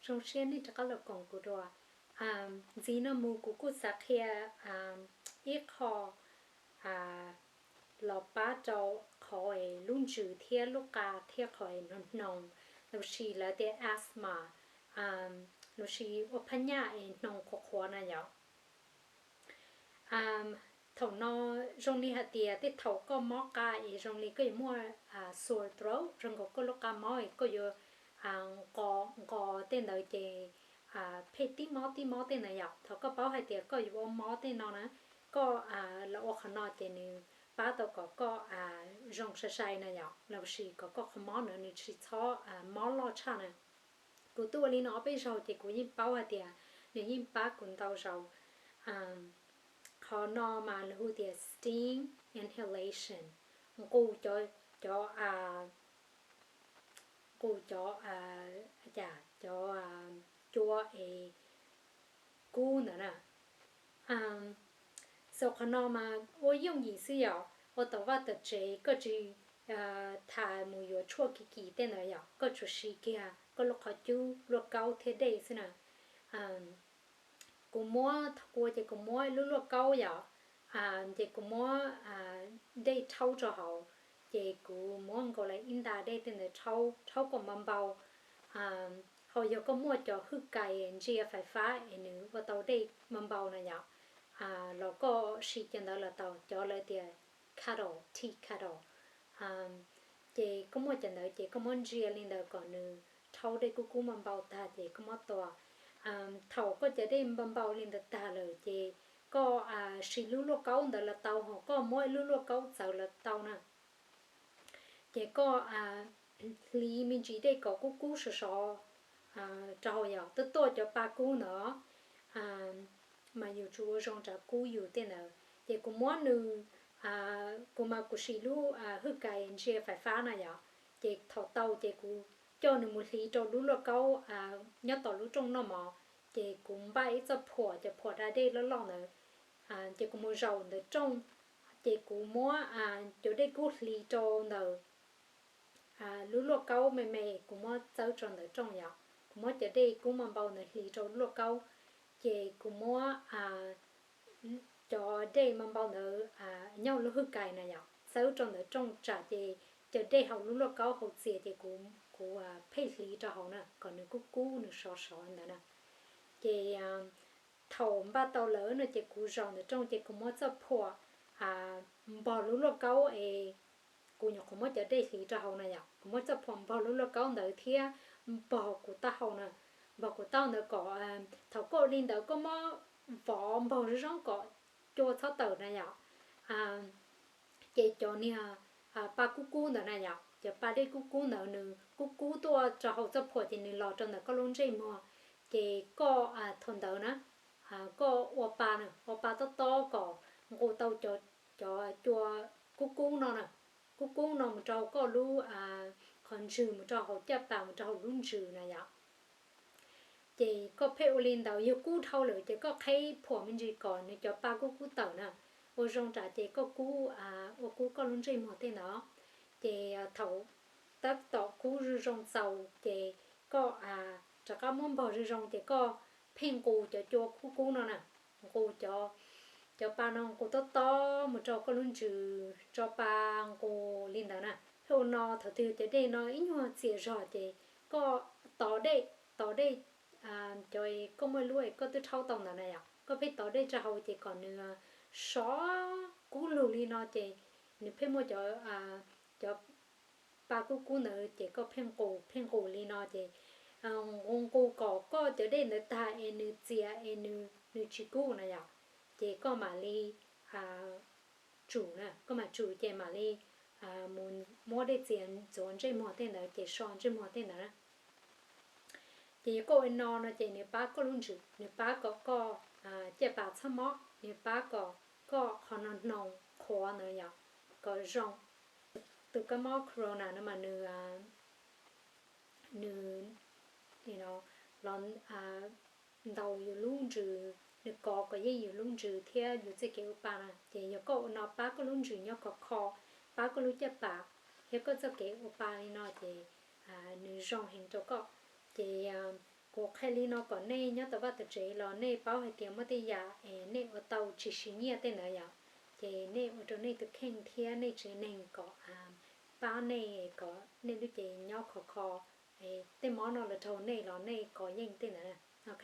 Zoo siab nej rov qab los koom kuv dua. Ntxiv no mus kuv kuj xav qhia ib qho los pab rau qhov es lub ntsws thiab lub qa thiab qhov es hnoos hnoos, los sis lawv tias asthma, los sis ua phab nyaj es hnoos qhuav qhuav na yom. Thaum no zoo li hais tias tej thaum koj mob qa es zoo li koj yuav muaj sore throat, zoo nkaus koj lub qa mob es koj yuav nqos nqos tej ntawd ces pheej tib mob tib mob tej ntawd yom. Thaum koj paub hais tias koj yuav ua mob tej no na, koj los ua qhov no ces nws pab tau kom koj zoo sai sai na yom, los sis kom koj qhov mob na nws tsis txhob mob loj tshaj na. Kuv tuaj ua li no ob peb zaug ces kuv yeej paub hais tias nws yeej pab kuv ntau zaus. Qhov no mas lawv hu tias steam inhalation, nqus cov, cov, nqus cov, cas, cov cua es kub ntawd na. Xav qhov no mas ua yooj yim xwb yom, ua tom vaj tom tsev koj tsis tham mus yuav tshuaj kiv kis tej ntawd yom, koj tsuas siv kiag koj lub qhov cub luaj kaub thiab dej xwb na. Kuv muab, thaum kuv ua ces kuv muab lub luaj kaub yom, ces kuv muab dej rhaub rau hauv, ces kuv muab nkaus li ib nta dej tej ntawd rhaub, rhaub kom npau npau. Ho yog koj muaj cov hwj kais ntsia fais fab es nws ua tau dej npau npau na yom, los koj siv cov ntawd los tau, cov lawv tias kettle, tea kettle. Ces koj muaj cov ntawd ces koj muab ntsia li ntawd kom nws rhaub dej kub kub npau npau tag ces koj muab tua. Thaum koj cov dej npau npau li ntawd tag lawm ces koj siv lub luaj kaub ntawd los tau, ho koj muab ib lub luaj kaub txawv los tau na. Ces koj hliv me ntsis dej kom kub kub sov sov rau hauv yom, tuaj tuaj cov pa kub ntawd mas yus tsuas ua zoo rau kub yus tej ntawd. Ces kuv muab nws, kuv mas kuv siv lub hwj kais ntsia fais fab na yom, ces thaum tau ces kuv coj nws mus hliv rau lub luaj kaub nyob tom lub rooj noj mov, ces kuv npaj ib txoj phuam, cov phuam da dej loj loj ntawd, ces kuv mus zaum ntawm rooj, ces kuv muab cov dej kub hliv rau ntawm lub luaj kaub me me, kuv muab txawb rau ntawm rooj yom, kuv muab cov dej kub npau npau ntawd hliv rau lub luaj kaub, ces kuv muab cov dej npau npau ntawd nyob lub hwj kais na yom, txawb rau ntawm rooj tsam ces cov dej hauv lub luaj kaub hauv txias ces kuv, kuv pheej hliv rau hauv na kom nws kub kub nws sov sov ntawd na. Ces thaum npaj tau lawm no ces kuv zaum ntawm rooj ces kuv muab txoj phuam npog lub luaj kaub es kuv nyuam qhuav muab cov dej hliv rau hauv na yom, kuv muab txoj phuam npog lub luaj kaub ntawd thiab npog kuv taub hau na, npog kuv taub hau ntawd kom thaum koj ua li ntawd koj muab vov npog zoo zoo kom cua txhob tawm na yom. Ces cov niag pa kub kub ntawd na yom, cov pa dej kub kub ntawd nws kub kub tuaj rau hauv txoj phuam ces nws los rau ntawm koj lub ntsej muag, ces koj thaum ntawd na koj ua pa na, ua pa tob tob kom nqus tau cov cua kub kub no na, kub kub no mus rau hauv koj lub qhov ntswg, mus rau hauv caj pas, mus rau hauv lub ntsws na yom. Ces koj pheej ua li ntawd, yog kub dhau lawm ces koj qheb phuam me ntsis kom nws cov pa kub kub tawm na, ua zoo tsam ces koj kub, ua kub koj lub ntsej muag tej ntawd. Ces thaum tab tom kub zoo zoo txaus ces koj rov qab muab npog zoo zoo ces koj pheej nqus cov cua kub kub no na, nqus cov, cov pa no nqus tob tob mus rau koj lub ntsws, tso pa nqus li ntawd na. Pheej ua no thaum twg cov dej no ib nyuag txias zog ces koj tov dej, tov dej, cov koj muaj lub es koj twb rhaub tau ntawd na yom, koj pheej tov dej rau hauv ces kom nws sov kub lug li no ces nws pheej muaj cov, cov pa kub kub ntawd ces koj pheej nqus pheej nqus li no ces nqus nqus kom koj cov dej ntawd tag es nws txias es nws, nws tsis kub na yom, ces koj mam li tsum na, koj mam tsum ces mam li mus muab dej txias ntxuav ntsej muag tej ntawd ces so ntsej muag tej ntawd na. Ces yog koj ua no no ces nws pab koj lub ntsws, nws pab kom koj caj pas txhob mob, nws pab kom koj qhov no hnoos qhuav ntawd yom, kom zoo. Tus kab mob corona no mas nws, nws los ntaus yus lub ntsws, nws kov kom yeej yus lub ntsws thiab yus txoj kev ua pa na. Ces yog koj ua no pab koj lub ntsws nyob khov kho, pab koj lub caj pas thiab koj txoj kev ua pa li no ces nws zoo heev rau koj. Ces Kuv qhia li no kom nej nyob tau vaj tau tsev los nej paub hais tias muaj tej yam es nej ua tau tsis siv nyiaj tej ntawd yom, ces nej ua rau nej tus kheej thiab nej tsev neeg kom pab nej, kom nej lub cev nyob khov kho, tej mob no los raug nej los nej kov yeej tej ntawd, ok?